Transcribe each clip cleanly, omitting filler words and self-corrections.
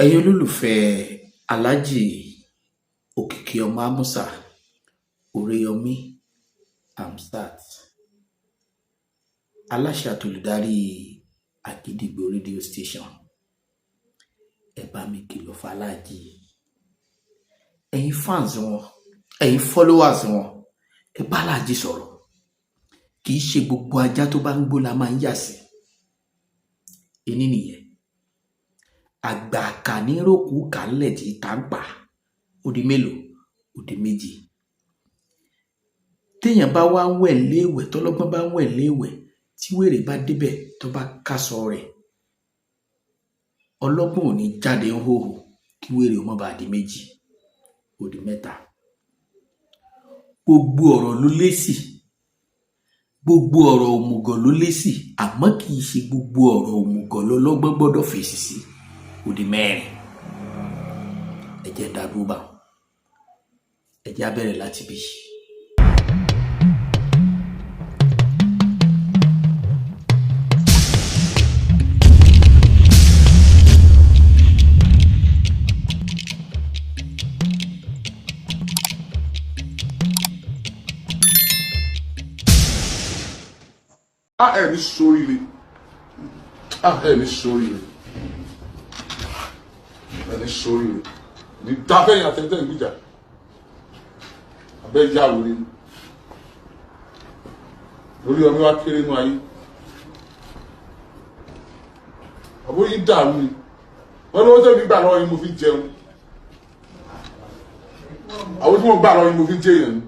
Ẹ̀yin olólùfẹ́ Alhaji Òkìkí ọmọ Amusa Oriyomi Hamzat, aláṣẹ àti olùdarí Agidigbo Radio Station, ẹ bá mi kìlọ̀ f'Alhaji. Ẹ̀yin fans wọn, ẹ̀yin followers wọn, ẹ bá Alhaji sọ̀rọ̀. Kì í ṣe gbogbo ajá tó bá ń gbó la máa ń yà sí. Ení nìyẹn. Àgbà kà ní rókù kà ńlẹ̀ tí tá ń pa. Ó di mélòó? Ó di méjì. Téèyàn bá wá ń wẹ̀ léèwẹ̀, tọ́lọ́gbọ́n bá ń wẹ̀ léèwẹ̀, tí wèrè bá débẹ̀ tó bá kásọ rẹ̀, ọlọ́gbọ́n ò ní jáde ń hòhò kí wèrè ó má bàa di méjì. Ó di mẹ́ta. Gbogbo ọ̀rọ̀ ló lésì. Gbogbo ọ̀rọ̀ òmùgọ̀ ló lésì, àmọ́ kì í ṣe gbogbo ọ̀rọ̀ òmùgọ̀ lọ́lọ́gbọ́n gbọ́dọ̀ fèsì sí. Ó di mẹ́rin. Ẹ jẹ́ n dá dúró báwọn. Ẹ jẹ́ á bẹ̀rẹ̀ láti bí. Ah, ẹ ní sóríire. Ah, ẹ ní sóríire. Ẹ ní sóríire. Ní dábẹ́yìn àtẹ̀tẹ̀ ìgbìjà. Abẹ́ ìyá wòle ni. Lórí ọmọ wa kéré nú ayé. Àbó yín dàrú ni. Wọ́n lówó tẹ̀mí gbà lọ́wọ́ yín mo fi jẹun. Àwọn tí mo gbà lọ́wọ́ yín mo fi jẹ èèyàn ni.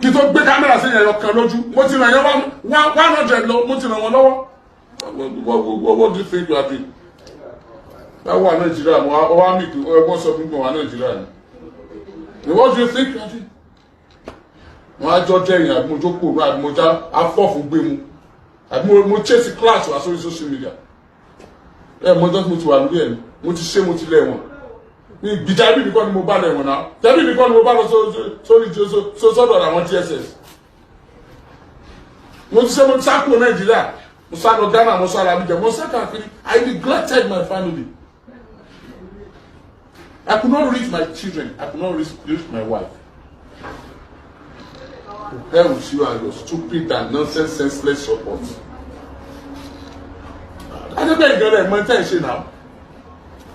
Kí tó gbé kámẹ́rà sí ẹ̀yọ kan lójú, mo ti ràn yẹn 100 lọ, mo ti ràn wọ́n lọ́wọ́. What do you think you are doing? Báwo wà Nàìjíríà, mo wá mí kí ẹgbọ́n sọ fún mi wà Nàìjíríà ni. What do you think you are doing? Wọ́n á jọ jẹ́yìn àbí mo jókòó òru àbí mo já afọ́fù gbé mu àbí mo chase class wá sórí social media. Ẹ mọ ọjọ́ tí mo ti wà lórí ẹ̀ ni, mo ti ṣe mo ti lẹ̀ wọ̀n. Ní ìgbìjà ibi nìkan ni mo bá lẹ̀ wọ̀n náà. Tẹ̀bí nìkan ni mo bá lọ sórí sọ́dọ̀ àwọn DSS. Mo ti ṣe mo ti sá kúrò Nàìjíríà, mo sá lọ Ghana, mo sá lọ Abidjan, mo sá káàkiri. I neglected my family. I could not reach my children. I could not reach my wife. To hell with you and your stupid and nonsense senseless support. Adébẹ̀ ìgbẹ́rẹ́ ẹ̀mọ́ tẹ́ ẹ̀ ṣe now.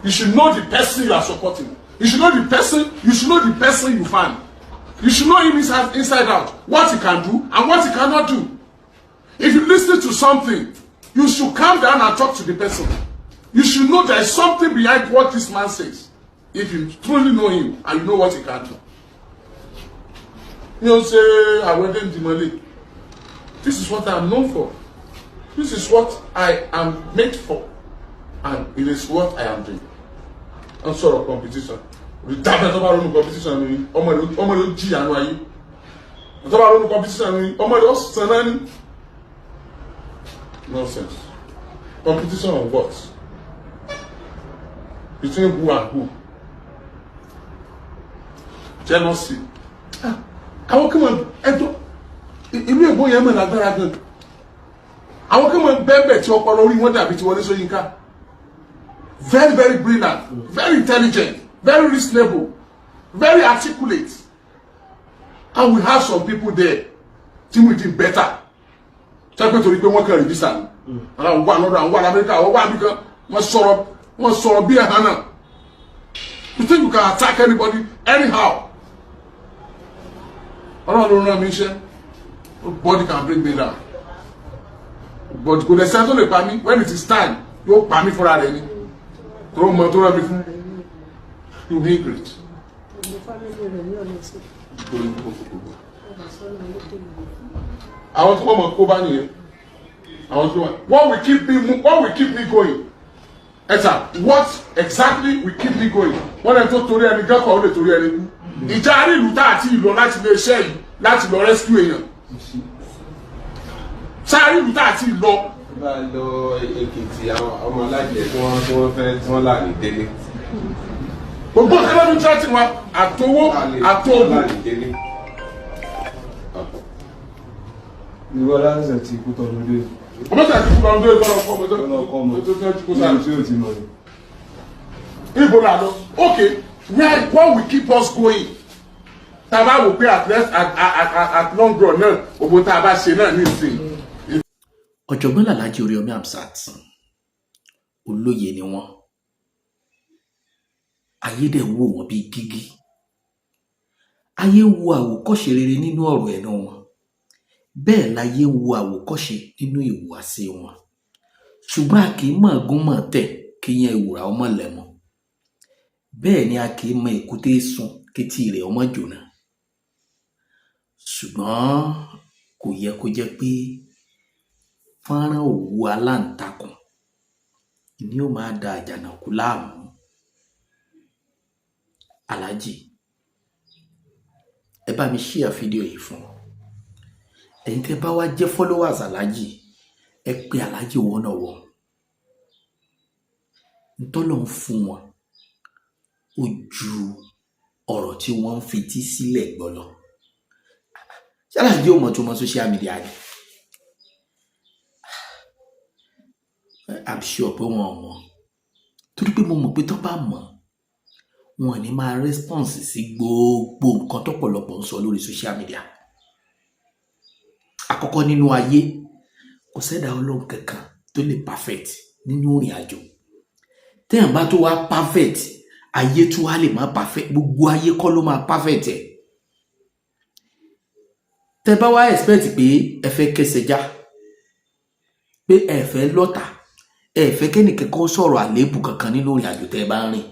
You should know the person you are supporting. You should know the person. You should know the person you fan. You should know him inside out. What he can do and what he cannot do. If you listen to something, you should calm down and talk to the person. You should know there is something behind what this man says. If you truly know him and you know what he can do. You know, say, I went in Dimole. This is what I am known for. This is what I am made for. And it is what I am doing. I'm sort of competition. Ìdábẹ́ tó bá ronú competition ni ọmọ rẹ̀ ó jìyà nù ayé. Tó bá ronú competition ni ọmọ rẹ̀ ó sàn náà ní. Nonsense. Competition on what? Between who and who? Jealousy. Àwọn kí wọ́n ẹjọ́ ìlú èbó yẹn mọ̀ lágbára gan. Àwọn kí wọ́n bẹ́ẹ̀bẹ̀ tí ọpọlọ orí wọn dàbí ti Wọlé Ṣóyínká. Very, very brilliant, very intelligent, very reasonable, very articulate. And we have some people there tí we did better. Ṣé torí pé wọ́n kàn rí visa ni? Àwọn wà lọ́dọ̀, àwọn wà l'Amẹ́ríkà, àwọn wà níkan, wọ́n sọ̀rọ̀ bí ẹ̀hán náà. You think you can attack anybody anyhow? Ọlọ́run ló rán mi iṣẹ́. Nobody can bring me down. But kò lè sẹ́ni tó lè pa mí. When it is time, yóò pa mí fúnra rẹ̀ ni. Tó mọ tó rán mi fún. You ingrate. Gbogbo family rẹ̀ ní ọ̀nà sí ọba sọ́nà lókè ìlú. Àwọn tí wọ́n mọ̀ kó bá nìyẹn. Àwọn tí wọ́n. What will keep me going? Ẹ̀sà, what exactly will keep me going? Wọ́n lẹ́nu tó torí ẹni gẹ́kọ̀ọ́ ó lè torí ẹni kú. Ìjà àrí ìlú tá àti ìlọ láti ilé iṣẹ́ yìí láti lọ rescue èèyàn. Sáà ìlú tá àti ìlọ. Bá a lọ Èkìtì, àwọn ọmọ alájẹ tí wọ́n fẹ́ tí wọ́n là ní délé. Gbogbo nǹkan lọ́dún tí wa àtowó àtòògùn. Là ní délé. Ìwọ lásìsẹ ti kú tọdún dé. Ọmọ tí a ti kú lọ́dún tó yẹ kọ́ ọmọ Ọlọ́kọ́ ọmọ tó tó kó sáré. tí ó ti mọ̀ ni. Ibo la lọ? Okay, where, what will keep us going? Tá a bá wò pé at least at long run náà, ògbó tá a bá ṣe náà nísìnyí. Ọ̀jọ̀gbọ́n Alhaji Oríyọmí Hamzat, olóye ni wọ́n. Ayé dẹ̀ wò wọ́n bíi gígí. Ayé ń wo àwòkọ́ṣe rere nínú ọ̀rọ̀ ẹnu wọn, bẹ́ẹ̀ láyé ń wo àwòkọ́ṣe nínú ìhùwàsí wọn. Ṣùgbọ́n a kì í mọ̀ gún mọ̀ tẹ̀ kí yẹn ìwúrà ọmọ lẹ̀ mọ́. Bẹ́ẹ̀ ni a kì í mọ èkúté sun kétí rẹ̀ ọmọ jóná. Ṣùgbọ́n kò yẹ kó jẹ́ pé fọ́nrán òwú aláǹtakùn ni ó máa da àjànàkú láàmú. Aláàjì, ẹ bá mi share fídíò yìí fún wọn. Ẹ̀yin tẹ́ bá wá jẹ́ followers Aláàjì, ẹ pé Aláàjì one on one. Ntọ́lọ̀ ń fún wọn ó ju ọ̀rọ̀ tí wọ́n ń fetí sílẹ̀ gbọ́ lọ. Ṣé Aláàjì ò mọ̀ tó mọ̀ social media ni? I'm sure pé wọn ò mọ̀, torí pé mo mọ̀ pé tó bá mọ̀, wọn ò ní máa response sí gbogbo nǹkan tọ́pọ̀lọpọ̀ ń sọ lórí social media. Àkọ́kọ́, nínú ayé, kò sẹ́dá Ọlọ́run kankan tó lè perfect nínú ìrìn àjò. Téèyàn bá tó wá perfect, ayé tó wá lè má perfect. Gbogbo ayé kọ́ ló máa perfect ẹ̀. Tẹ́ bá wá expect pé ẹ fẹ́ kẹsẹ̀ já, pé ẹ fẹ́ lọ́tà, ẹ fẹ́ kẹ́nìkan kan sọ̀rọ̀ àléébù kankan nínú ìrìn àjò tẹ́ ẹ bá ń rìn,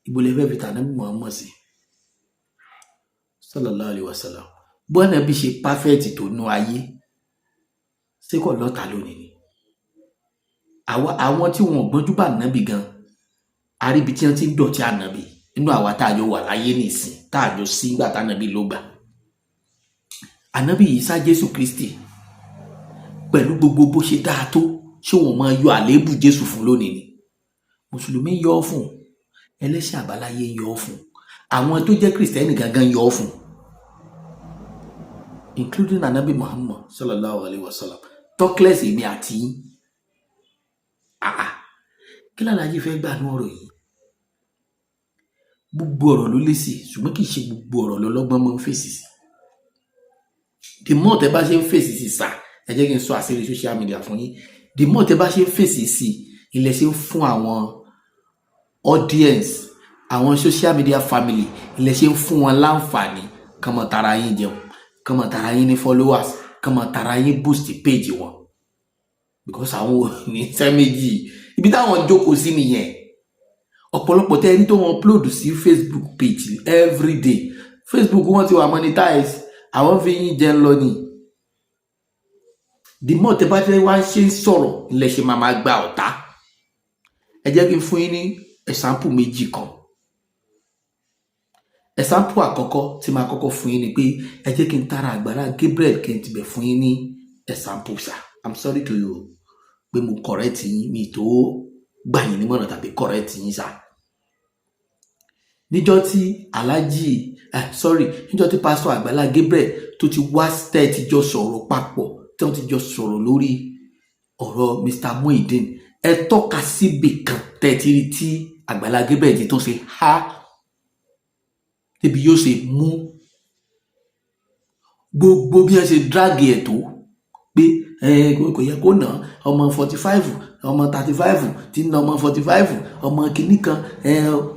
ibo lẹ fẹ́ fi tànàbí Muhammad sí, sallallahu alayhi wa sallam? Bọ́nà bí ṣe perfect tó nú ayé, ṣé kò lọ́tà lónìí ni? Àwọn tí wọn ò gbọ́njú bá nàbì gan aríbi tí wọ́n ti ń dọ̀tí ànàbì nínú àwa tá a jọ wà láyé nìsín, tá a jọ sí gbà tànàbì ló gbà. Ànábì Ìsá, Jésù Kristi, pẹ̀lú gbogbo bó ṣe dáa tó, ṣé wọn máa yọ àléébù Jésù fún lónìí ni? Mùsùlùmí yọ ọ́ fún, ẹlẹ́sìn àbáláyé yọ ọ́ fún, àwọn tó jẹ́ Kìrìsìtẹ́nì gangan yọ ọ́ fún, including Anabi Muhammad sallallahu alayhi wa sallam. Talkless èmi àti yín. Ah, kí lálàájì fẹ́ gbà ní ọ̀rọ̀ yìí? Gbogbo ọ̀rọ̀ ló lé sí, ṣùgbọ́n kì í ṣe gbogbo ọ̀rọ̀ lọ́lọ́gbọ́n máa ń fèsì sí. The more tẹ bá ṣe ń fèsì sí sà, ẹ jẹ́ kí n sọ àṣírí social media fún yín, the more tẹ bá ṣe ń fèsì sí, ilẹ̀ ṣe ń fún àwọn audience, àwọn social media family, ilẹ̀ ṣe ń fún wọn láǹfààní kàn mọ́ tara yín jẹun, kàn mọ́ tara yín ní followers, kàn mọ́ tara yín boost page wọn, because àwọn ò ní iṣẹ́ méjì. Ibi táwọn jókòó sí nìyẹn. Ọ̀pọ̀lọpọ̀ tẹ́ ẹni tó wọn upload sí Facebook page everyday, Facebook wọn ti wà monetize, àwọn fi yín jẹun lọ ni. The more tẹ́ bá fẹ́ wá ṣe ń sọ̀rọ̀, ilẹ̀ ṣe máa máa gba ọ̀tá. Ẹ jẹ́ kí n fún yín ní example méjì kan. Example àkọ́kọ́ tí máa kọ́kọ́ fún yín ni pé ẹ jẹ́ kí n tara Àgbàlá Gabriel kí n tibẹ̀ fún yín ní example. Sir, I'm sorry to you pé mo correct yín, mi tó gbà yín nímọ̀ràn tàbí correct yín, sir. Níjọ́ tí Alhaji, sorry, níjọ́ tí Pastor Àgbàlá Gabriel tó ti wá, tẹ́ ti jọ sọ̀rọ̀ papọ̀, tí wọ́n ti jọ sọ̀rọ̀ lórí ọ̀rọ̀ Mr Muideen, ẹ tọ́ka síbì kan tẹ́ ti rí tí Àgbàlá Gabriel ti tó ṣe ha débi yóò ṣe mú gbogbo bí wọ́n ṣe drag ẹ̀ tó pé kò yẹ kó nà ọmọ 45, ọmọ 35 tí ń na ọmọ 45, ọmọ kìíní kan,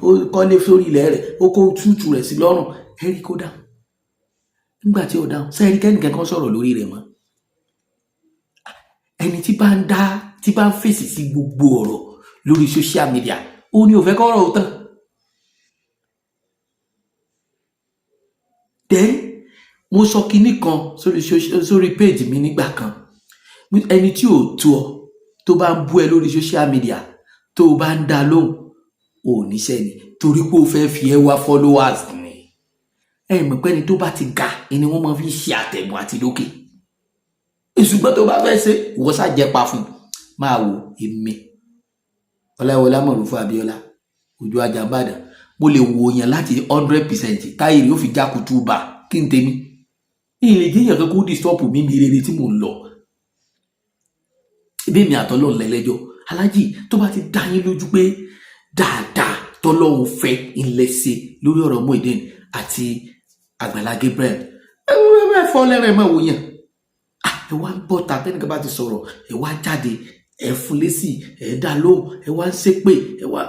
ó kọ́lé sórí ilẹ̀ rẹ̀, ó kó tútù rẹ̀ sí lọ́rùn. Ẹ rí kó dáhùn nígbà tí ó dáhùn sẹ́ẹ̀rí kẹ́nìkan kan sọ̀rọ̀ lórí rẹ̀ mọ́. Ẹni tí bá ń dá, tí bá ń fèsì sí gbogbo ọ̀rọ̀ lórí social media, ó ní ò fẹ́ kọ́rọ̀ ó tán. Then mo sọ kinní kan sórí page mi nígbà kan: ẹni tí ò tó ọ tó bá ń bú ẹ lórí social media, tó o bá ń dá lóhùn, ò níṣẹ́ ni, torí pé o fẹ́ fi ẹ wá followers ni. Ẹ mọ̀ pé ẹni tó bá ti ga ni wọ́n máa fi ṣe àtẹ̀gùn àti lókè. Ṣùgbọ́n tó bá fẹ́ ṣe, ìwọ ṣá jẹpa fún un. Máa wo èmi, Ọláìwọlá Mọ̀rúfú Abíọ́lá, ojú ajá Ìbàdàn, mo lè wò yàn láti 100% táyì rí ó fi jákutu bá kí n tèmi ìrìn jẹ́yàn kan kó disturb mi mi rere tí mò ń lọ. Bí mi àtọ́lọ́ lẹ́lẹ́jọ́. Alájì, tó bá ti dá yín lójú pé Dáadáa tọ́lọ́hún fẹ́ ilẹ̀ ṣe lórí ọ̀rọ̀ Muyideen àti Àgbàlá Gabriel. Ẹ ẹ fọ́ lẹ́rìn, ẹ máa wò yẹn. Ẹ wá ń bọ̀ ta, tẹ́nìkan bá ti sọ̀rọ̀, ẹ wá jáde, ẹ fún lésì, ẹ dá lóhùn, ẹ wá ń ṣépè, ẹ wá.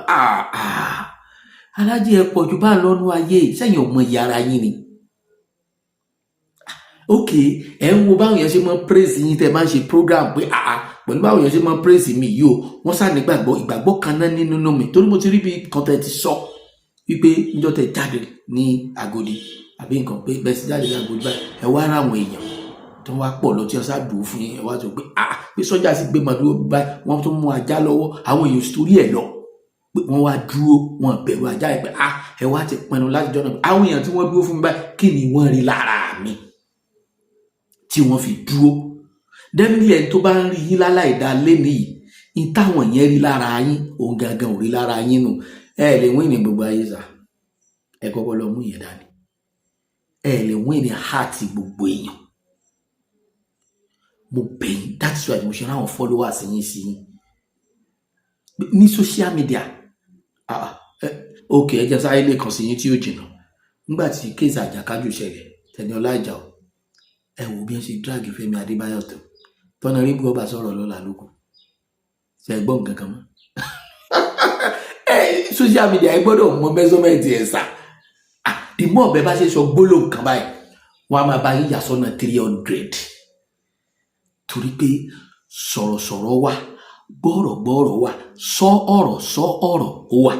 Alájí, ẹ pọ̀ ju bá ń lọ́nu ayé sẹ́yìn ọmọ ìyá ara yín ni. Ok, ẹ ń wo báwọn yẹn ṣe máa praise yín tẹ́ ẹ máa ń ṣe program pé pẹ̀lú báwọn yẹn ṣe máa praise mi yìí o, wọ́n sá nígbàgbọ́, ìgbàgbọ́ kan náà nínú mi, torí mo ti rí bí kan tẹ́ ti sọ wípé níjọ́ tẹ́ jáde ní Agodi àbí nǹkan, pé bẹ́ẹ̀ sì jáde ní Agodi báyìí, ẹ wá ra àwọn èèyàn tí wọ́n wá pọ̀ lọ tí wọ́n sá dùn fún yín. Ẹ wá sọ pé pé sọ́jà sì gbé màdúró báyìí, wọ́n tún mú ajá lọ́wọ́, àwọn èèyàn torí ẹ̀ lọ pé wọ́n wá dúró, wọ́n bẹ̀rù ajá yẹn, pé ẹ wá ti pinnu láti jọ́ náà, àwọn èèyàn tí wọ́n dúró fún mi báyìí, kí ni wọ́n rí lára mi tí wọ́n fi dúró? Definitely, ẹni tó bá ń rí yín láláì dá léni yìí ní táwọn yẹn rí lára yín, òun gangan ò rí lára yín nù. Ẹ lè win ní gbogbo ayé sà, ẹ kọ́kọ́ lọ mú yẹn dání. Ẹ lè win ní heart gbogbo èèyàn. Mo bẹ̀ yín, that is why mo ṣe ráwọn followers yín sí yín ní social media. Ok, ẹ jẹ́ sáré lè kàn sí yín tí ó jìnnà. Nígbà tí case Àjàkájù ṣẹlẹ̀, Tẹniọlá Àjàó, ẹ wò bí wọ́n ṣe drag Fẹ́mi Adébáyọ̀ tó tọ́nà rí bí wọ́n bá sọ̀rọ̀ lọ́la lóko, ṣe gbọ́ nǹkan kan mọ́? Ẹ social media, ẹ gbọ́dọ̀ mọ measurement ẹ̀ sà. The more bẹ́ẹ̀ bá ṣe sọ gbólóhùn kan báyìí, wọ́n á máa bá yín yà sọ́nà 300, torí pé sọ̀rọ̀sọ̀rọ̀ wà, gbọ́rọ̀gbọ́rọ̀ wà, sọ ọ̀rọ̀ sọ ọ̀rọ̀ ó wà.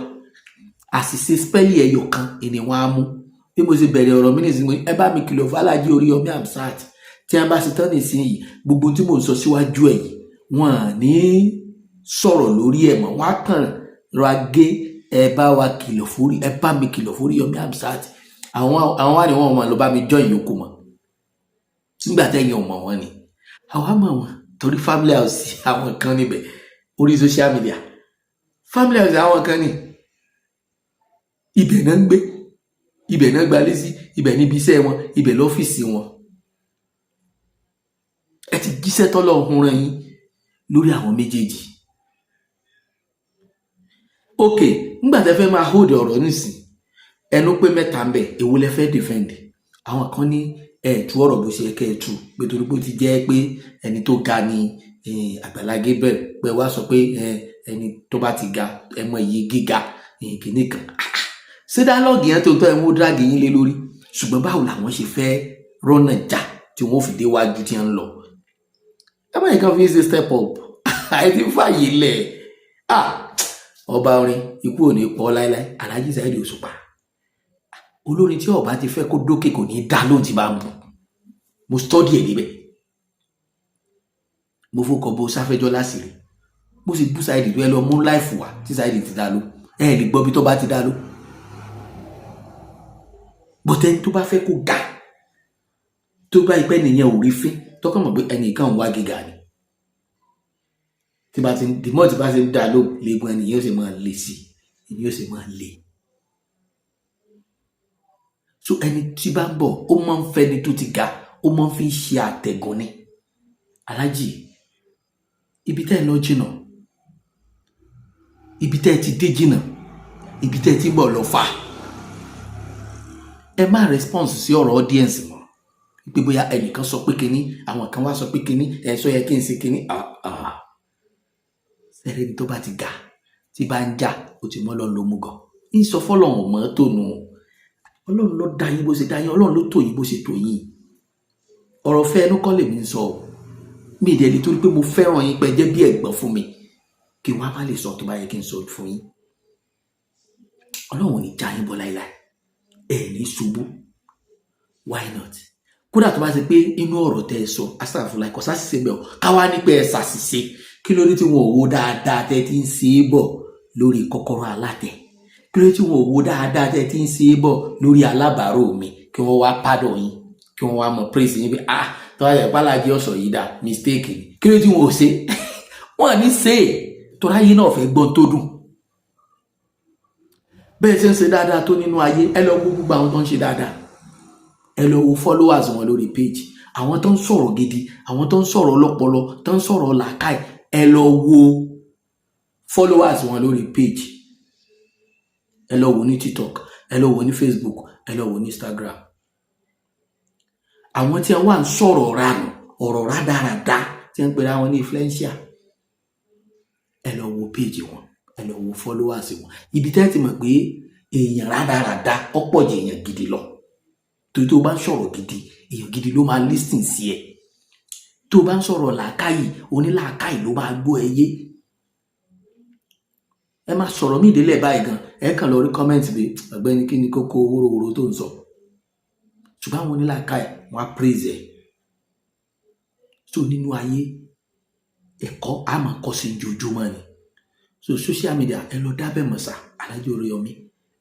Àṣìṣe spelling ẹyọ kan ìní wọn á mú. Bí mo ṣe bẹ̀rẹ̀ ọ̀rọ̀ mi nìsín, ẹ bá mi kìlọ̀ f'Aláàjì Oríyọmí Hamzat. Tí a bá ṣe tán nísìnyí, gbogbo tí mò ń sọ síwájú ẹ̀ yìí, wọn à ní sọ̀rọ̀ lórí ẹ̀ mọ́, wọn á kàn rọ agé. Ẹ bá wa kìlọ̀ fórí, ẹ bá mi kìlọ̀ fórí Yomi Hamzat. Àwọn wà ní wọn mọ̀ ló bá mi jọ ìyókù mọ́ nígbà tẹ́yìn ò mọ̀ wọ́n ni àwa mọ̀ wọ́n, torí family house àwọn kan níbẹ̀ orí social media, family house àwọn kan ní ibẹ̀ náà ń gbé, ibẹ̀ náà gbalé sí, ibẹ̀ níbi iṣẹ́ wọn, ibẹ̀ lọ́fíìsì wọn. Ẹ ti jíṣẹ́ tọ́lọ́run rán yín lórí àwọn méjèèjì. Ok, nígbà tẹ́ fẹ́ máa hold ọ̀rọ̀ nísìn, ẹnu pé mẹ́ta ń bẹ̀, èwo lẹ fẹ́ defend? Àwọn kan ní ẹ tú ọ̀rọ̀ bó ṣe yẹ kẹ́ ẹ tú, pé torí pé ó ti jẹ́ pé ẹni tó ga ni Àgbàlá Gabriel, pé wá sọ pé ẹni tó bá ti ga, ẹ mọ iye gíga kìíní kan. Ṣé dialogue yẹn tó tọ́ ẹ mú drag yín lé lórí? Ṣùgbọ́n báwo làwọn ṣe fẹ́ rọ́nà jà tí wọ́n fi déwájú tí wọ́n ń lọ? Ẹ má yẹ kán fi ń ṣe step up àìtí fàyè lẹ̀. Ah, ọba orin, ikú ò ní pọ̀ láéláé. Alhaji Saheed Òṣùpá, olórin tí ọba ti fẹ́ kó dókè, kò ní dá lóhùn tí bá ń bù. Mo study ẹ̀ níbẹ̀, mo fọkọ̀ bo sáfẹ́jọ́ láṣìírí, mo sì bú Saheed tó ẹ lọ mú live wá tí Saheed ti dá ló, ẹ lè gbọ́ bí tó bá ti dá ló. Bọ́tẹ́ni tó bá fẹ́ kó ga, tó bá ipẹ́ nìyẹn ò rí fín, tọkàn mọ̀ pé ẹnìkan ń wá gíga ni, tí bá ti dìmọ́, tí bá ti ń dá ló léegun, ẹni yóò sì máa le sí i, ẹni yóò sì máa le. So ẹni tí bá ń bọ̀, ó máa ń fẹ́ ni tó ti ga, ó máa ń fi ṣe àtẹ̀gùn ni. Alájì, ibi tẹ́ ẹ lọ jìnnà, ibi tẹ́ ẹ ti dé jìnnà, ibi tẹ́ ẹ ti ń bọ̀ lọ fà. Ẹ má response sí ọ̀rọ̀ audience mọ́, pé bóyá ẹnìkan sọ pé kinní, àwọn kan wá sọ pé kinní, ẹ sọ yẹ kí n ṣe kinní. Sẹ́rẹ́ ní tó bá ti ga tí bá ń jà, ó ti mọ́ lọ́n ló mú gan ń sọ fọlọ́run mọ́ tó nù. Ọlọ́run ló dá yín bó ṣe dá yín, Ọlọ́run ló tò yín bó ṣe tò yín. Ọ̀rọ̀ fẹ́ ẹnu kọ́ lèmi ń sọ o. Mi ì dẹ̀ lè torí pé mo fẹ́ràn yín, pé jẹ́ bí ẹ̀gbọ́n fún mi, kí wọ́n á má lè sọ tó bá yẹ kí n sọ fún yín. Ọlọ́run ò ní já yín bọ́ láíláí, ẹ̀ ní ṣubú. Why not? Kódà tó bá ṣe pé inú ọ̀rọ̀ tẹ́ ẹ sọ asáfùlà ẹ̀kọ́ sáṣìṣe bẹ́ẹ̀ o, káwá ní pé ẹ ṣàṣìṣe, kí ló dé tí wọn ò wo dáadáa tẹ́ ti ń ṣe é bọ̀ lórí Kọ́kọ́rọ́ Alátẹ? Kí ló dé tí wọn ò wo dáadáa tẹ́ ti ń ṣe é bọ̀ lórí Alábàárò Mi, kí wọ́n wá pardon yín, kí wọ́n wá mọ̀ praise yín pé ah, tó bá yẹ pàlàjì ọ̀sọ̀ yìí dà, mistake ni? Kí ló dé tí wọn ò ṣe? Wọn ní ṣe é, tọ́lá yìí náà fẹ́ gbọ́n tó dùn. Bẹ́ẹ̀ ṣe ń ṣe dáadáa tó nínú ayé, ẹ lọ wo gbogbo àwọn tó ń ṣe dáadáa, ẹ lọ wo followers wọn lórí page, àwọn tó ń sọ̀rọ̀ gidi, àwọn tó ń sọ̀rọ̀ ọlọ́pọlọ, tó ń sọ̀rọ̀ làákàì, ẹ lọ wo followers wọn lórí page. Ẹ lọ wò ní TikTok, ẹ lọ wò ní Facebook, ẹ lọ wò ní Instagram. Àwọn tí wọ́n wà ń sọ̀rọ̀ ranù, ọ̀rọ̀ rádaràda, tí wọ́n ń pera wọn ní influencer, ẹ lọ wo page wọn, ẹ lọ wo followers wọn. Ibi tẹ́ ti mọ̀ pé èèyàn rádaràda ọ̀pọ̀ jù èèyàn gidi lọ, torí tó bá ń sọ̀rọ̀ gidi, èèyàn gidi ló máa listen sí ẹ. Tó bá ń sọ̀rọ̀ làákàyè, onílàákàyè ló máa gbọ́ ẹ yé. Ẹ má sọ̀rọ̀ mí ìdílé báyìí gan, ẹ kàn lọ rí comment bí, "Ọ̀gbẹ́ni, kí ni kókó wóróworó tó ń sọ?" Ṣùgbọ́n àwọn onílàákàyè, wọn á praise ẹ. So nínú ayé, ẹ̀kọ́ á máa kọ́ sí ojoojúmọ́ ni. So social media, ẹ lọ dá bẹ́ẹ̀ mọ̀ sá. Alhaji Oríyọmí,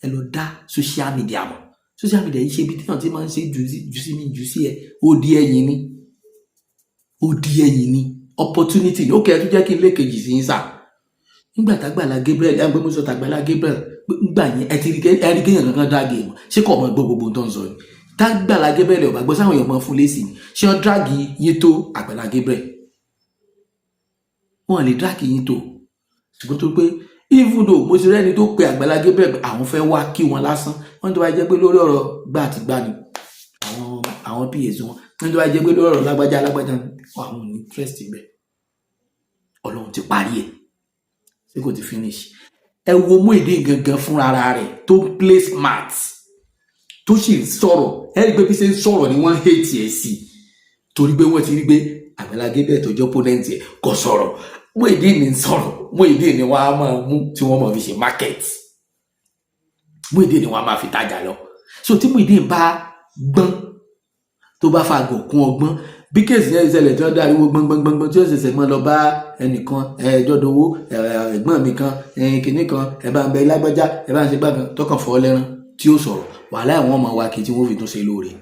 ẹ lọ dá social media mọ̀. Social media yìí ṣe ibi tí wọ́n ti máa ń ṣe jù sí mi, jù sí ẹ. Ó di ẹ̀yìn ni, ó di ẹ̀yìn ni, opportunity ni. Ó kẹ́ ẹ tún jẹ́ kí n lékejì sí yín sá. Nígbà tágbàlá Gabriel ẹ ń gbé mú sọ tàgbàlá Gabriel pé ńgbà yẹn, ẹ ti rí ẹ rí kéèyàn kankan drag ẹ mọ́. Ṣé kò mọ gbọ́ gbogbo tó ń sọ ni? Tágbàlá Gabriel ọba gbọ́ sáwọn èèyàn mọ́ fún lẹ́sìn ni. Ṣé wọ́n drag yín tó Àgbàlá Gabriel? Wọ́n lè drag yín tó. Ṣùgbọ́n tó pé even though mo ti rẹ́ni tó pe Àgbàlá Gabriel pé àwọn fẹ́ wá kí wọn lásán, wọ́n tó bá jẹ́ pé lórí ọ̀rọ̀ gbà àti gbà ni àwọn pas wọn, wọ́n tó bá jẹ́ pé lórí ọ̀rọ̀ lágbájá lágbájá ni, àwọn ò ní interest bẹ́ẹ̀. Ọlọ́run ti parí ẹ̀, ṣé kò ti finish? Ẹ wo Muyideen gangan fúnra rẹ̀ tó ń play smart, tó sì ń sọ̀rọ̀. Ẹ rí i pé bí ṣe ń sọ̀rọ̀ ni wọ́n hate ẹ̀ sí, torí pé wọ́n ti rí pé Àgbàlá Gabriel tó jẹ́ opponent ẹ̀ kò sọ̀rọ̀. Muyideen ní sọ̀rọ̀. Muyideen ni wọ́n á máa mú tí wọ́n máa fi ṣe market. Muyideen ni wọ́n á máa fi tajà lọ. So tí Muyideen bá gbọ́n, tó bá fa àgọ̀ kún ọgbọ́n, bí case yẹn ṣẹlẹ̀ tí wọ́n dariwo gbọ́ngbọ́ngbọ́n, tí ó ṣẹ̀ṣẹ̀ mọ́ lọ bá ẹnìkan, ẹjọ́ dowó ẹ̀gbọ́n mi kan, kìnnì kan, ẹ bá ń bẹ lágbájá, ẹ bá ń ṣe gbá kan, tọkàn fọ́ lẹ́rán tí ó sọ̀rọ̀, wàhálà ẹ̀wọ̀n ọmọ wa kì í tí wọ́n fi tún ṣe lóore.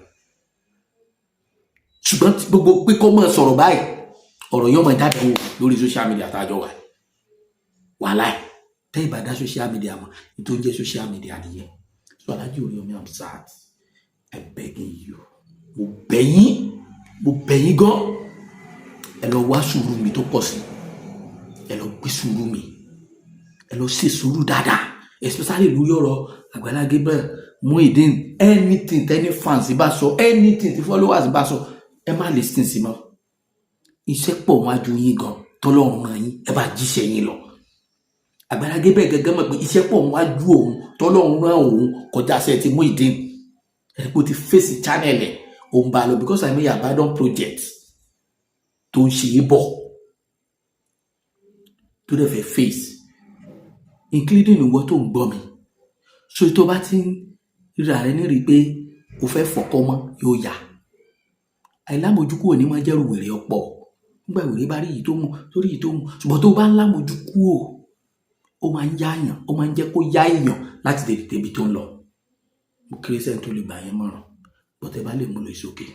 Ṣùgbọ́n gbogbo pé kó mọ̀ sọ̀rọ̀ báyìí, ọ̀rọ̀ yóò mọ̀ jáde wò lórí social media tájọ wà. Wàhálà ẹ̀ tẹ́ ìbá dá social media mọ̀ ní tó ń jẹ́ social media nìyẹn. So Alhaji Oriyomi Hamzat, I begging you, mo bẹ̀ yín, mo bẹ̀ yín gan. Ẹ lọ wá sùúrù mi tó pọ̀ sí, ẹ lọ gbé sùúrù mi, ẹ lọ ṣe sùúrù dáadáa, especially lórí ọ̀rọ̀ Àgbàlá Gabriel, Muyideen. Anything tẹ́ni fans bá sọ, anything tí followers bá sọ, ẹ má listen sí mọ́. Iṣẹ́ pọ̀ wájú yín gan tọ́lọ́run ràn yín, ẹ bá jíṣẹ́ yín lọ. Àgbàlá Gabriel gẹ́gẹ́ mọ̀ pé iṣẹ́ pọ̀ wájú òun tọ́lọ́run ràn òun kọjá sí ẹ ti Muyideen. Ẹ kó ti face channel ẹ̀, òun bá lọ, because I mean, abandon project tó ń ṣe é bọ̀, tó dẹ̀ fẹ́ face, including ìwọ tó ń gbọ́ mi. So tó bá ti ń ríra rẹ ní rí pé o fẹ́ fọkọ́ mọ́, yóò yá. Àìlámojúkúrò ní máa jẹ́rù wèrè ọ̀pọ̀. Nígbà wèrè bá rí èyí tó mú torí èyí tó mú, ṣùgbọ́n tó bá ń lámojúkúrò, ó máa ń yáyàn, ó máa ń jẹ́ kó yá èèyàn láti tètè débi tó ń lọ. Mo kéré sẹ́ni tó lè gbà yẹn mọ̀ràn, bọ́tẹ́ bá lè mú lọ sókè.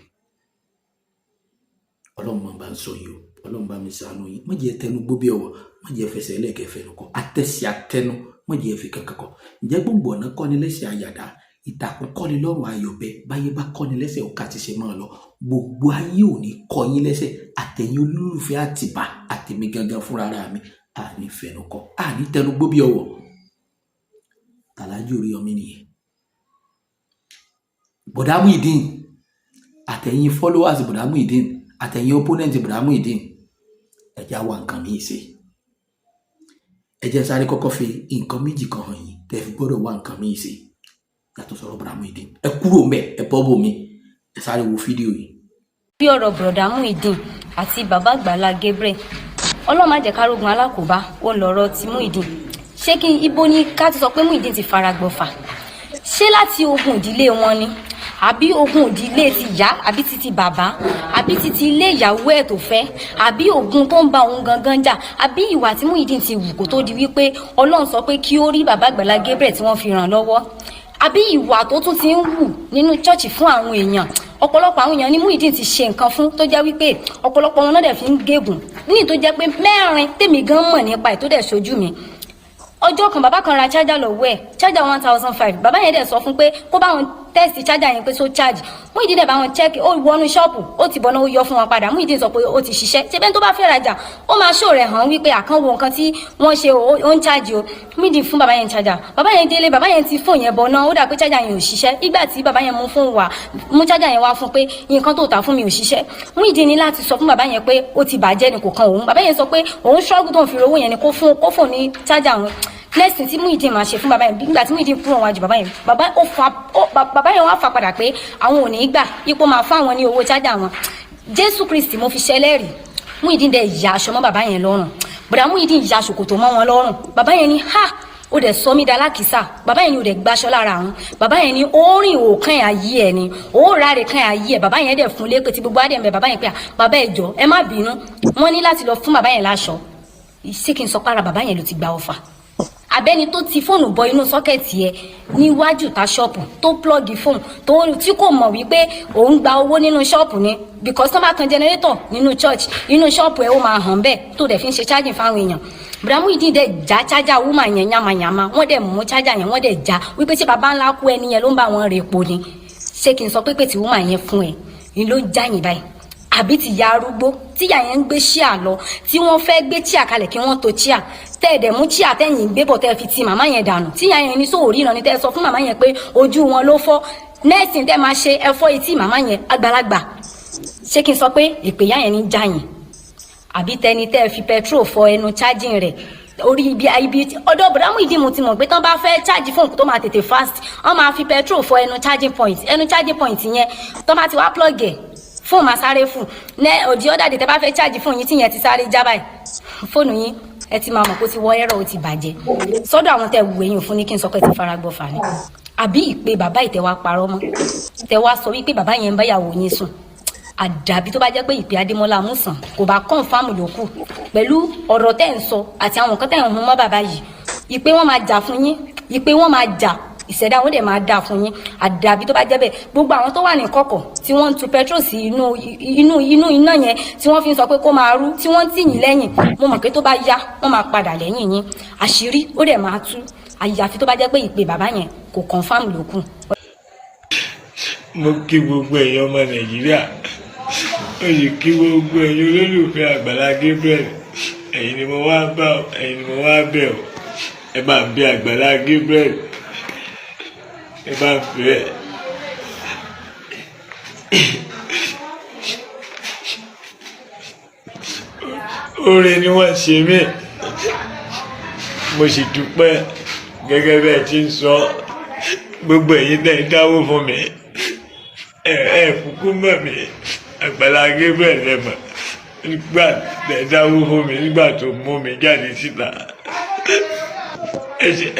Ọlọ́run máa bá ń sọ yìí o. Ọlọ́run bá mi ṣàánú yín. Má jẹ́ tẹnu gbó bí ọwọ́, má jẹ́ fẹsẹ̀ ẹlẹ́kẹ̀fẹ́ nù kọ́ àtẹ̀sí àtẹnu, má jẹ́ fi kankan kọ́. Ǹjẹ́ gbòǹgbò ọ̀nà kọ́ni lẹ́sẹ̀ àyàdá, ìtàkùn kọ́ni lọ́rùn ayọ̀bẹ, báyé bá kọ́ni lẹ́sẹ̀, ọ̀ka ti ṣe máa lọ. Gbogbo ayé ò ní kọ́ yín lẹ́sẹ̀, àtẹ̀yìn olólùfẹ́ àtìbá àtẹ̀mí gangan fúnra mi, àní fẹnu kọ́, àní tẹnu gbó bí ọwọ́. Tàlájú Oríyọmí nìyẹn. Bọ̀dá Muyideen, àtẹ̀yìn followers Bọ̀dá Muyideen, àtẹ̀yìn opponent Bọ̀dá Muyideen, ẹ já wá nǹkan míì ṣe. Ẹ jẹ́ sáré kọ́kọ́ fi nǹkan méjì kan hàn yín tẹ́ fi gbọ́dọ̀ wá nǹkan míì ṣe yàtọ̀ sọ̀rọ̀ Bọ̀dá Muyideen. Ẹ kúrò mbẹ̀, ẹ bọ́ bò mí, ẹ sáré wo fídíò yìí. Bí ọ̀rọ̀ bùrọ̀dá Muyideen àti bàbá Àgbàlá Gabriel, Ọlọ́run má jẹ́ ká rógun alákòóbá, ó lọ̀rọ̀ ti Muyideen. Ṣé kí ibo ni ká ti sọ pé Muyideen ti fara gbọ́fà? Ṣé láti ogun ìdílé wọn ni, àbí ogun ìdílé ti ìyá, àbí ti bàbá, àbí ti ilé ìyàwó ẹ̀ tó fẹ́, àbí ogun tó ń bá òun gangan jà, àbí ìwà tí Muyideen ti wù kó tó di wípé Ọlọ́run sọ pé kí ó rí bàbá Àgbàlá Gabriel tí wọ́n fi ràn lọ́wọ́, àbí ìwà tó tún ti ń wù nínú church fún àwọn èèyàn? Ọ̀pọ̀lọpọ̀ àwọn èèyàn ní Muyideen ti ṣe nǹkan fún, tó jẹ́ wípé ọ̀pọ̀lọpọ̀ wọn náà dẹ̀ fi ń gégùn ní, tó jẹ́ pé mẹ́rin tèmi gan mọ̀ nípa ẹ̀ tó dẹ̀ ṣojú mi. Ọjọ́ kan, bàbá kan ra charger lọ́wọ́ ẹ̀, charger 1,500. Bàbá yẹn dẹ̀ sọ fún pé kó bá wọn Test charger yẹn pé so charge. Muyideen dẹ̀ bá wọn check. Ó wọnú ṣọ́ọ̀pù, ó ti bọ̀nà, ó yọ fún wọn padà. Muyideen sọ pé ó ti ṣiṣẹ́. Ṣé bẹ́ẹ̀ tó bá fẹ́ rajà, ó máa ṣó rẹ̀ hàn wípé àkànwò nǹkan tí wọ́n ṣe, ó ń charge o. Muyideen fún bàbá yẹn charger. Bàbá yẹn délé, bàbá yẹn ti fóònù yẹn bọ̀nà, ó dà pé charger yẹn ò ṣiṣẹ́. Ìgbà tí bàbá yẹn mú fóònù wá, mú charger yẹn wá fún pé nǹkan tó tà fún mi ò ṣiṣẹ́, Muyideen ní láti sọ fún bàbá yẹn pé ó ti bàjẹ́ ni, kò kan òun. Bàbá yẹn sọ pé òun struggle tó ń fi owó yẹn ni kó fún ní charger òun. Next thing tí Muyideen máa ṣe fún bàbá yẹn, nígbà tí Muyideen kúrò wájú bàbá yẹn, bàbá ó fa ó bàbá yẹn wá fà padà pé àwọn ò ní í gbà ipò máa fún àwọn ní owó charger wọn. Jésù Kristi mo fi ṣẹlẹ́rìí, Muyideen dẹ̀ ya aṣọ mọ́ bàbá yẹn lọ́rùn. Bùrà Muyideen ya ṣòkòtò mọ́ wọn lọ́rùn. Bàbá yẹn ní, "Ha, ó dẹ̀ sọ mí dalákìsà." Bàbá yẹn ni ó dẹ̀ gbaṣọ lára àwọn. Bàbá yẹn ni ó rìn òkàn ayé ẹ̀ ni ó ráre kan ayé ẹ̀. Bàbá yẹn dẹ̀ fún lépè tí gbogbo adé ń bẹ. Bàbá yẹn pé, "Bàbá, ẹ jọ̀ọ́, ẹ má bínú." Wọ́n ní láti lọ fún bàbá yẹn láṣọ. Ṣé kí n sọ pára bàbá yẹn ló ti gba ọfà? Abẹ́ni tó ti fóònù bọ inú socket ẹ níwájú ta ṣọ́ọ̀pù, tó plug fóònù tó tí kò mọ̀ wípé òun gba owó nínú ṣọ́ọ̀pù ni, because tó bá tan generator nínú church, inú ṣọ́ọ̀pù ẹ ó máa hàn bẹ́ẹ̀, tó dẹ̀ fi ń ṣe charging fáwọn èèyàn. Bùrà Muyideen dẹ̀ já charger woman yẹn yamayama. Wọ́n dẹ̀ mú charger yẹn, wọ́n dẹ̀ já wípé ṣé baba ńlá kú ẹni yẹn ló ń bá wọn rè po ni? Ṣé kí n sọ pé tí woman yẹn fún ẹ ni ló ń já yín báyìí, àbí ti ya arúgbó tíyà yẹn ń gbé chair lọ, tí wọ́n fẹ́ gbé chair kalẹ̀ kí wọ́n to chair, tẹ́ẹ̀dẹ̀ mú chair tẹ́yìn gbé bọ̀, tẹ́ fi ti màmá yẹn dànù, tíyà yẹn ní sóòrí náà ni, tẹ́ sọ fún màmá yẹn pé ojú wọn ló fọ́? Nẹ́ẹ̀sì tẹ́ máa ṣe ẹ̀fọ́ etí màmá yẹn àgbàlagbà. Ṣé kí n sọ pé ìpèyà yẹn ní jáyìn, àbí tẹni tẹ́ fi petrol fọ ẹnu charging rẹ̀ orí ibi ọ̀dọ̀ bùrà Muyideen? Mo ti mọ̀ pé tán bá fẹ́ charge fóònù tó máa tètè fast, wọ́n máa fi petrol fọ ẹnu charging point. Ẹnu charging point yẹn, tó bá ti wá plug ẹ̀, fóònù máa sáré fún ní òdì ọ̀dà dè. Tẹ́ bá fẹ́ charge fóònù yín, tí yẹn ti sáré já báyìí, fóònù yín, ẹ ti máa mọ̀ kó ti wọ ẹ̀rọ, ó ti bàjẹ́. Sọ́dọ̀ àwọn tẹ́ wù eyín fún ní, kí n sọ pé ti fara gbọ́ fà ni, àbí ìpè bàbá ìtẹ́wá parọ́ mọ́, tẹ́wá sọ wípé bàbá yẹn ń báyàwó yín sùn? Àdàbí tó bá jẹ́ pé ìpè Adémọ́lá Amúsàn kò bá confirm ló kù pẹ̀lú ọ̀rọ̀ tẹ́ ń sọ àti àwọn nǹkan tẹ́ ń hun mọ́ bàbá yìí. Ìpè wọn máa jà fún yín, ìpè wọn máa jà, ìṣẹ̀dá wọn dẹ̀ máa dáa fún yín. Àdàbí tó bá jẹ́ bẹ́ẹ̀, gbogbo àwọn tó wà ní kọ̀kọ̀ tí wọ́n ń tu petrol sí inú iná yẹn, tí wọ́n fi ń sọ pé kó máa rú, tí wọ́n ń tì yín lẹ́yìn, mo mọ̀ pé tó bá yá, wọ́n máa padà lẹ́yìn yín, àṣírí ó dẹ̀ máa tú. Àyàfi tó bá jẹ́ pé ìpè bàbá yẹn kò confirm ló kù. Mo kí gbogbo ẹ̀yin ọmọ Nàìjíríà, ó sì kí gbogbo ẹ̀yin olólùfẹ́ Àgbàlá Gabriel. Ẹ̀yin ni mo wá bá, ẹ̀yin ni mo wá bẹ̀ ọ́. Ẹ bá ń bẹ̀ Àgbàlá Gabriel, ẹ bá ń bẹ̀. Oore ni wọ́n ṣe mí, mo sì dúpẹ́. Gẹ́gẹ́ bẹ́ẹ̀ tí ń sọ, gbogbo ẹ̀yin tẹ́ ń dáwó fún mi, ẹ kúkú mọ̀ mí, Àgbàlá Gabriel lẹ́mọ̀ nígbà tẹ́ dáwó fún mi, nígbà tó mú mi jáde síta.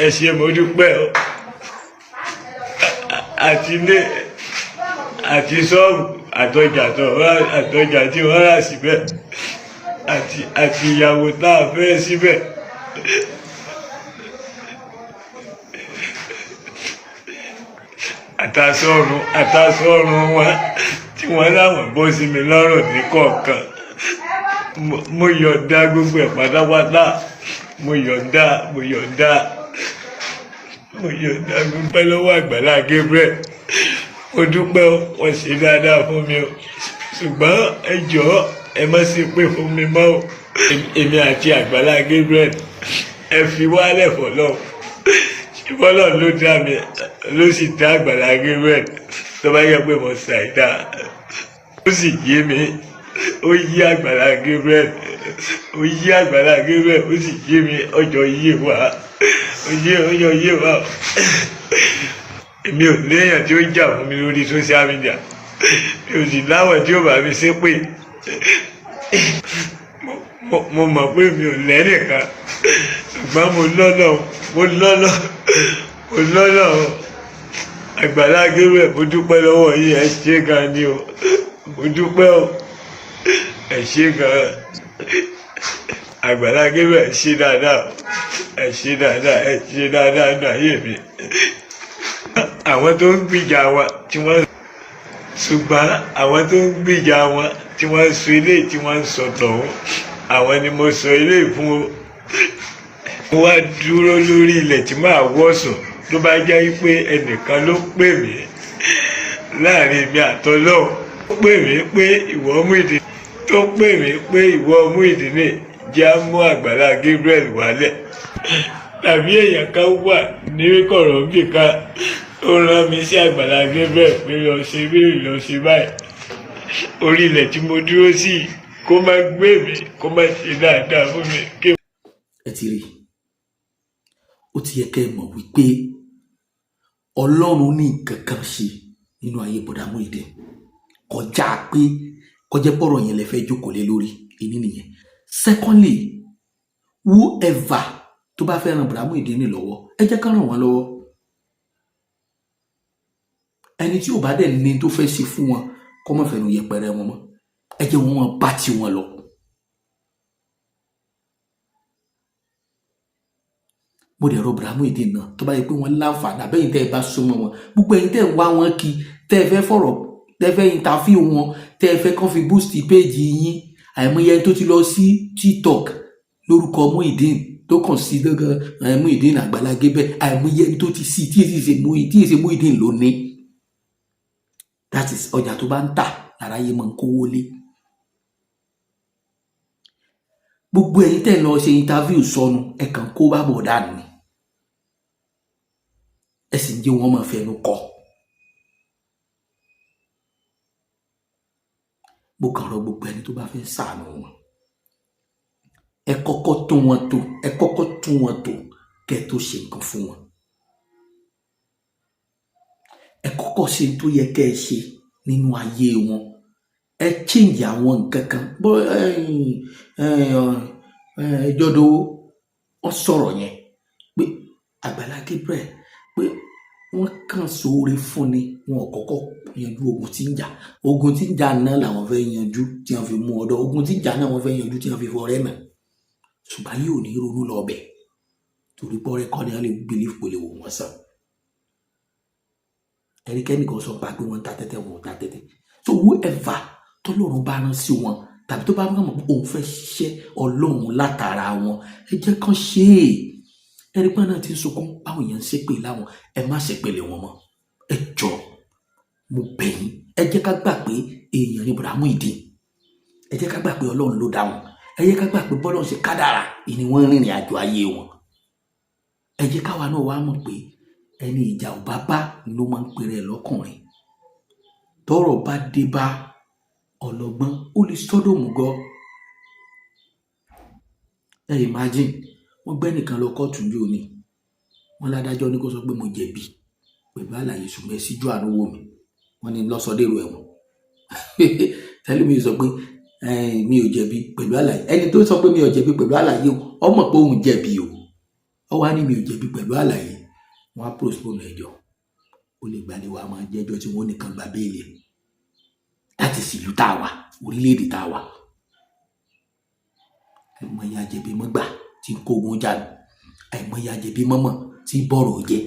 Ẹ ṣé, mo dúpẹ́ o. Àti ilé àti ṣọ́ọ̀bù àtọjà tó àtọjà tí wọ́n rà síbẹ̀ àti ìyàwó tá a fẹ́ síbẹ̀. Àtàsọ̀run wọn tí wọ́n láwọn bọ́ sí mi lọ́rùn ní kọ̀ọ̀kan, mo yọ̀ǹda gbogbo ẹ̀ pátápátá. Mo yọ̀ǹda, mo yọ̀ǹda, mo yọ̀ǹda. Dúpẹ́ lọ́wọ́ Àgbàlá Gabriel, mo dúpẹ́. Wọ́n ṣe dáadáa fún mi o, ṣùgbọ́n ẹ jọ̀ọ́, ẹ má ṣe pé fún mi mọ́ o. Èmi àti Àgbàlá Gabriel, ẹ fi wálẹ̀ fọlọ́. Ṣùgbọ́n ló dá mi, ló sì dá Àgbàlá Gabriel. Tó bá yẹ pé mo ṣàìdá, ó sì yé mi, ó yí Àgbàlá Gabriel, ó yí Àgbàlá Gabriel, ó sì yé mi. Ọjọ́ yé wa, ó yé, ọjọ́ yé wa. Èmi ò léèyàn tí ó jà fún mi lórí social media, mi ò sì láwọn tí ó bá mi ṣépè. Mo mọ̀ pé mi ò lẹ́nìkan, ṣùgbọ́n mo lọ́lọ́, mo lọ́lọ́, mo lọ́lọ́. Àgbàlá Gabriel, mo dúpẹ́ lọ́wọ́ yín. Ẹ ṣé gan ni o, mo dúpẹ́ o, ẹ ṣé gan. Àgbàlá Gabriel, ẹ ṣé dáadáa, ẹ ṣé dáadáa, ẹ ṣé dáadáa nínú ayé mi. Àwọn tó ń gbìjà wọn tí wọ́n, ṣùgbọ́n àwọn tó ń gbìjà wọn tí wọ́n ń sọ eléyìí, tí wọ́n ń sọ tọ̀hún, àwọn ni mo sọ eléyìí fún o. Mo wá dúró lórí ilẹ̀ tí màá wọ̀sùn. Tó bá jẹ́ pé ẹnìkan ló pè mí Láàrin mi àtọlọ́hun ó pè mí pé ìwọ Muyideen, tó pè mí pé ìwọ Muyideen, jẹ́ á mú Àgbàlá Gabriel wálẹ̀, tàbí èèyàn kan wà ní kọ̀rọ̀bì kan tó rán mi sí Àgbàlá Gabriel pé lọ ṣe bíi lọ ṣe báyìí, orí ilẹ̀ tí mo dúró sí, kó má gbé mi, kó má ṣe dáadáa fún mi kí. Ẹ ti rí i, ó ti yẹ kẹ́ ẹ mọ̀ wípé Ọlọ́run ní nǹkan kan ṣe nínú ayé bọ̀dá Muyideen, kọjá pé kọjá pọ̀rọ̀ yẹn lè fẹ́ jókòó lé lórí ìní nìyẹn. Secondly, whoever tó bá fẹ́ ran bọ̀dá Muyideen ní lọ́wọ́, ẹ jẹ́ ká ràn wọ́n lọ́wọ́. Ẹni tí ò bá dẹ̀ ní tó fẹ́ ṣe fún wọn, kó má fẹnu yẹpẹrẹ wọn mọ́. Ẹ jẹ́ wọn wọn bá tiwọn lọ. Mo dẹ̀ rọ bọ̀dá Muyideen náà, tó bá yẹ pé wọ́n láǹfààní àbẹ́yìn tẹ́ ẹ bá súnmọ́ wọn, gbogbo ẹ̀yin tẹ́ ẹ ń wá wọn kí, tẹ́ ẹ fẹ́ fọ̀rọ̀, tẹ́ ẹ fẹ́ interview wọn, tẹ́ ẹ fẹ́ kàn fi boost page yín, àìmọye ẹni tó ti lọ sí TikTok lórúkọ Muyideen tó kàn sí gángan Muyideen Àgbàlá Gabriel, àìmọye ẹni tó ti sí tí èsì Muyideen ló ní. That is, ọjà tó bá ń tà láráyé máa ń kówó lé. Gbogbo ẹ̀yin tẹ́ ẹ lọ ṣe interview sọnù, ẹ kàn kó bá bọ̀ dànù ni, ẹ sì ń jẹ́ wọn máa fẹnu kọ. Mo kàn rọ gbogbo ẹni tó bá fẹ́ ṣàánú wọn, ẹ kọ́kọ́ tún wọn tò, ẹ kọ́kọ́ tún wọn tò kẹ́ ẹ tó ṣe nǹkan fún wọn. Ẹ kọ́kọ́ ṣe tó yẹ kẹ́ ẹ ṣe nínú ayé wọn, ẹ change àwọn nǹkan kan. Bó ẹjọ́ dowó, wọ́n sọ̀rọ̀ yẹn pé Àgbàlá Gabriel, pé wọ́n kàn sóore fún ni, wọn ò kọ́kọ́ yanjú ogun tí ń jà. Ogun tí ń jà náà làwọn fẹ́ yanjú tí wọ́n fi mú ọ̀dọ̀, ogun tí ń jà náà wọ́n fẹ́ yanjú tí wọ́n fi fọrẹ́ náà. Ṣùgbọ́n yóò ní ronú lọ bẹ̀ torí pọ́rẹ́ kọ́ ni wọ́n lè believe kò lè wò wọ́n sàn. Ẹnikẹ́ni kan sọ pa pé wọ́n ń ta tẹ́tẹ́, wọn ò ta tẹ́tẹ́. So whoever tọ́lọ́run bá rán sí wọn, tàbí tó bá mọ̀ pé òun fẹ́ ṣiṣẹ́ Ọlọ́run látara wọn, ẹ jẹ́ kán ṣe é. Ẹni pé náà ti ń sunkún báwọn èèyàn ń ṣépè láwọn, ẹ má ṣépè lé wọn mọ́. Ẹ jọ, mo bẹ̀ yín, ẹ jẹ́ ká gbà pé èèyàn ni Bùrà Muyideen. Ẹ jẹ́ ká gbà pé Ọlọ́run ló dá wọn. Ẹ jẹ́ ká gbà pé bọ́lọ́run ṣe kádàrà ìní wọ́n rìnrìn àjò ayé wọn. Ẹ jẹ́ káwa náà wá mọ̀ pé ẹni ìjà ò bá bá ló máa ń pèrè lọ́kùnrin. Tọ́rọ̀ bá dé bá ọlọ́gbọ́n, ó lè sọ́dọ̀ mú gọ́. Ẹ imagine, wọ́n gbé nìkan lọ kóòtù ní òní, wọ́n ládájọ́ ní kó sọ pé mo jẹ̀bi pẹ̀lú àlàyé, ṣùgbọ́n ẹ síjú àánú wò mí. Wọ́n ní lọ́sọdẹ̀rù ẹ̀wọ̀n. Tẹ́lẹ̀ mi sọ pé mi ò jẹ̀bi pẹ̀lú àlàyé. Ẹni tó sọ pé mi ò jẹ̀bi pẹ̀lú àlàyé o, ọmọ pé òun jẹ̀bi o, ọ wá ní mi ò jẹ̀bi pẹ̀lú àlàyé. Wọ́n á postpone ẹjọ́, ó lè gbalẹ̀ wa máa jẹ́jọ́ tí wọ́n nìkan gba béèlì láti sílùú tá a wà, orílẹ̀-èdè tá a wà. Àìmọye ajẹ̀bi mọ́gbà tí ń kógun jà ní, àìmọye ajẹ̀bi mọ́mọ́ tí bọ̀rọ̀ jẹ́.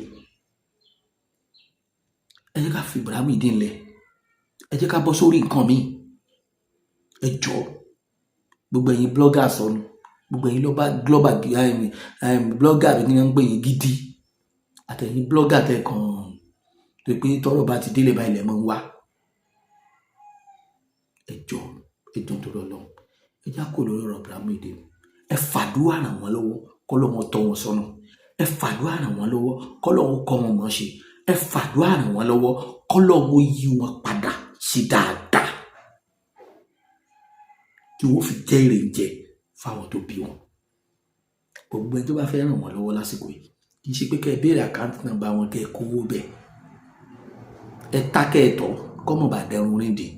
Ẹ jẹ́ ká fi Bùrà Muyideen lẹ̀, ẹ jẹ́ ká bọ́ sórí nǹkan míì. Ẹ jọ̀ọ́, gbogbo ẹ̀yin blogger sọnù, gbogbo ẹ̀yin lọ́ba global blogger bí wọ́n ń pè yín gidi, àtẹ̀yin blogger tẹ̀ kàn tó pé tọ́rọ̀ bá ti délé báyìí lẹ̀ mọ́ ń wá. Ẹ jọ̀ọ́, ẹ jọ̀ọ́ torí Ọlọ́run, ẹ já kó lórí ọ̀rọ̀ Bùrà Muyideen. Ẹ fàdúrà ràn wọ́n lọ́wọ́ k'Ọlọ́run tọ́ wọn sọ́nà. Ẹ fàdúrà ràn wọ́n lọ́wọ́ k'Ọlọ́run kọ́ wọn mọ̀ ṣe. Ẹ fàdúrà ràn wọ́n lọ́wọ́ k'Ọlọ́run yí wọn padà sí dáadáa, kí wọ́n fi jẹ́ èrè jẹ fáwọn tó bí wọn. Gbogbo ẹni tó bá fẹ́ ràn wọ́n lọ́wọ́ lásìkò yìí, kì í ṣe pé kẹ́ ẹ béèrè account number wọn kẹ́ ẹ kówó bẹ́ẹ̀. Ẹ tá kẹ́ ẹ tọ́ kọ́mọ̀ bá dẹrùn ríndìn.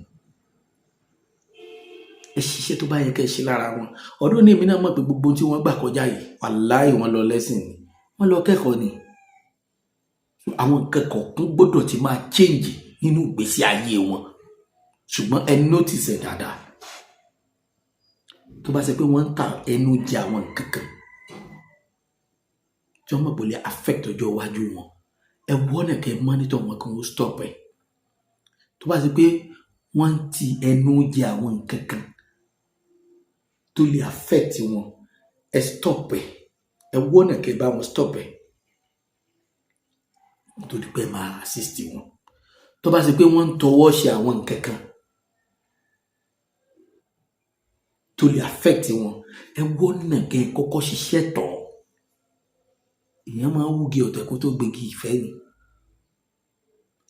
Ẹ ṣiṣẹ́ tó bá yẹ kẹ́ ẹ ṣe lára wọn. Ọdún ní èmi náà mọ̀ pé gbogbo tí wọ́n gbà kọjá yìí, wàláì, wọ́n lọ lẹ́sìn ni, wọ́n lọ kẹ́kọ̀ọ́ ni. Àwọn nǹkan kọ̀ọ̀kan gbọ́dọ̀ ti máa change nínú ìgbésí ayé wọn. Ṣùgbọ́n ẹ notice ẹ̀ dáadáa, tó bá ṣe pé wọ́n ń ta ẹnu jẹ àwọn nǹkan kan tí wọ́n mọ̀ pé ó lè affect ọjọ́ iwájú wọn, ẹ wọ́nà kẹ́ monitor wọn kí wọ́n stop ẹ̀. Tó bá ṣe pé wọ́n ń ti ẹnu jẹ àwọn nǹkan kan tó lè affect wọn, ẹ stop ẹ̀. Ẹ wọ́nà kẹ́ bá wọn stop ẹ̀ nítorí pé ẹ máa assist wọn. Tó bá ṣe pé wọ́n ń tọwọ́ ṣe àwọn nǹkan kan tó lè affect wọn, ẹ wọ́nà kẹ́ ẹ kọ́kọ́ ṣiṣẹ́ tọ̀. Èèyàn máa ń wúgi ọ̀tẹ̀ kó tó gbégi ìfẹ́ ni.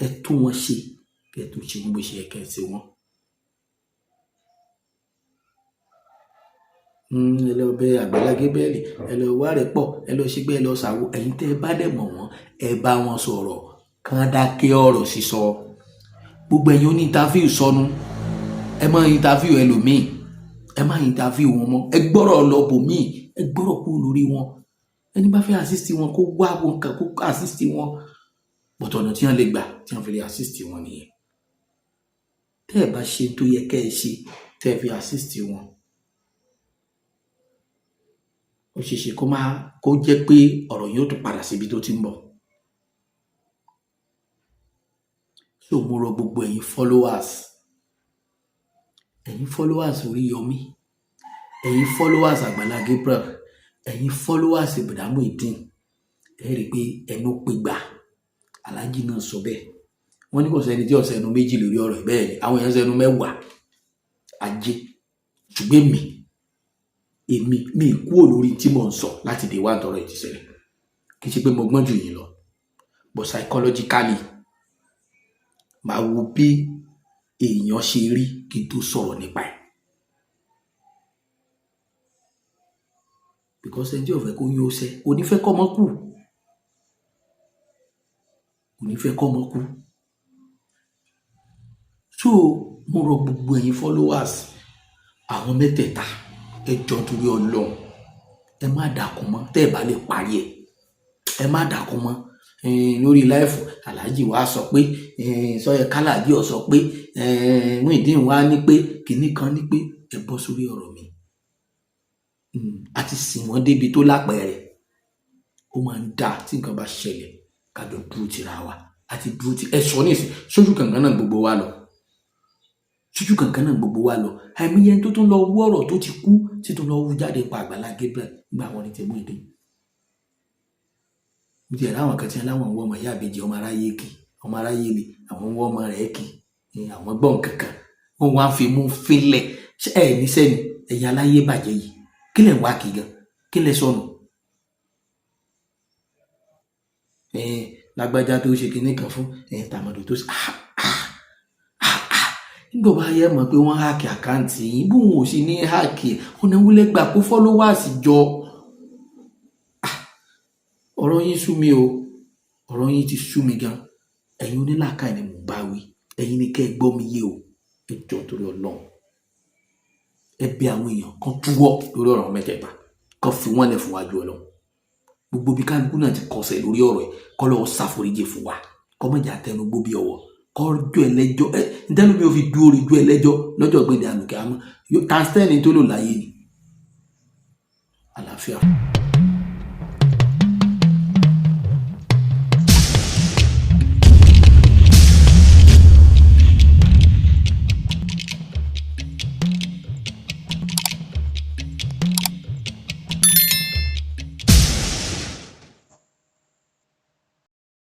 Ẹ tún wọn ṣe, kẹ́ ẹ tó ṣe wọn bó ṣe yẹ kẹ́ ẹ ṣe wọn. Ẹ lọ bẹ Àgbàlá Gabriel, ẹ lọ wá rẹ̀ pọ̀, ẹ lọ ṣègbè, ẹ lọ ṣàwo. Ẹ̀yin tẹ́ ẹ bá dẹ̀ mọ̀ wọ́n, ẹ bá wọn sọ̀rọ̀ kán dákẹ́ ọ̀rọ̀ sísọ. Gbogbo ẹ̀yin oní interview sọnù, ẹ má interview ẹlòmíì, ẹ má interview wọn mọ́, ẹ gbọ́rọ̀ lọ bòmíì, ẹ gbọ́rọ̀ kúrò lórí wọn. Ẹni bá fẹ́ assist wọn kó wá wọn kàn kó assist wọn, bọ̀tọ̀ ọ̀nà tí wọ́n lè gbà tí wọ́n fi lè assist wọn nìyẹn. Tẹ́ ẹ bá ṣe tó yẹ kẹ́ ẹ ṣe tẹ́ ẹ fi assist wọn, ó ṣeé ṣe kó má kó jẹ́ pé ọ̀rọ̀ yóò tún padà síbi tó ti ń bọ̀. So mo rọ gbogbo ẹ̀yin followers, ẹ̀yin followers Oríyọmí, ẹ̀yin followers Àgbàlá Gabriel, ẹ̀yin followers Bọ̀dá Muyideen, ẹ rí i pé ẹnu pé gbà. Aláàjì náà sọ bẹ́ẹ̀, wọ́n ní kò sẹ́ni tí ó sẹ́nu méjì lórí ọ̀rọ̀ ẹ̀. Bẹ́ẹ̀ ni àwọn èèyàn sẹ́nu mẹ́wàá ajé, ṣùgbọ́n èmi mi kúrò lórí tí mò ń sọ láti dé wá tọrọ ìtìsẹ̀lẹ̀. Kì í ṣe pé mo gbọ́n jù yín lọ, but psychologically màá wo bí èèyàn ṣe rí kí n tó sọ̀rọ̀ nípa ẹ̀. Because ẹni tí ò fẹ́ kó yún ó sẹ́, kò ní fẹ́ kọ́mọ kú, kò ní fẹ́ kọ́mọ kú. So mo rọ gbogbo ẹ̀yin followers àwọn mẹ́tẹ̀ẹ̀ta, ẹ jọ̀ọ́ torí Ọlọ́run, ẹ má dàkún mọ́. Tẹ́ ẹ bá lè parí ẹ̀, ẹ má dàkún mọ́. Lórí láìfù Aláàjì wa sọ pé sọyẹ kálàjì ọ sọ pé Muyideen wa ní pé kinní kan ní pé ẹ bọ́ sórí ọ̀rọ̀ mi. A ti sìn wọ́n débi tó lápẹẹrẹ. Ó máa ń dáa tí nǹkan bá ṣẹlẹ̀ ká jọ dúró tira wa. A ti dúró ti ẹ sọ nísìn sójú kankan náà gbogbo wa lọ, sójú kankan náà gbogbo wa lọ. Àìmọye tó tún lọ wú ọ̀rọ̀ tó ti kú tí tún lọ wú jáde pa Àgbàlá Gabriel nígbà wọn ní ti Muyideen. Mo ti ẹ̀ láwọn kan tí wọn láwọn ń wọ́ ọmọ ìyá àbèjì, ọmọ aráyé kì, ọmọ aráyé le, àwọn ń wọ́ ọmọ rẹ̀ kì, àwọn gbọ́n kankan wọn wá fi mú fílẹ̀. Ẹ ní sẹ́ni ẹ̀yin aláyé bàjẹ́ yìí, kí lẹ̀ ń wá kì gan, kí lẹ̀ sọnù? Lágbájá tó ṣe kinní kan fún tàmọ̀dò tó ṣe nígbà bá yẹ mọ̀ pé wọ́n háàkì àkáǹtì yín, bí wọn ò sì ní háàkì ẹ̀, ọ̀nà wúlẹ̀ gbà kó followers jọ. Ọ̀rọ̀ yín sú mi o, ọ̀rọ̀ yín ti sú mi gan. Ẹ̀yin onílàákàyè ni mò ń bá wí, ẹ̀yin ni kẹ́ ẹ gbọ́ mi yé o. Ẹ jọ̀ọ́ torí Ọlọ́run, ẹ bẹ̀ àwọn èèyàn kan túwọ́ lórí ọ̀rọ̀ mẹ́tẹ̀ẹ̀ta, kan fi wọ́n lẹ̀ fún wájú Ọlọ́run. Gbogbo bí kálukú náà ti kọsẹ̀ lórí ọ̀rọ̀ ẹ̀, kọ́ lọ́wọ́ ṣàforíjì fún wa, kọ́ mọ̀jà tẹnugbó bí ọwọ́, kọ́ jọ ẹlẹ́jọ́ ẹ ntẹ́nu mi ò fi dúró rí ju ẹlẹ́jọ́ lọ́jọ́ gbẹ̀dẹ̀ àlùkẹ́ àmọ́ tàǹtẹ́ẹ̀nì tó lò láyé ni àlàáfíà.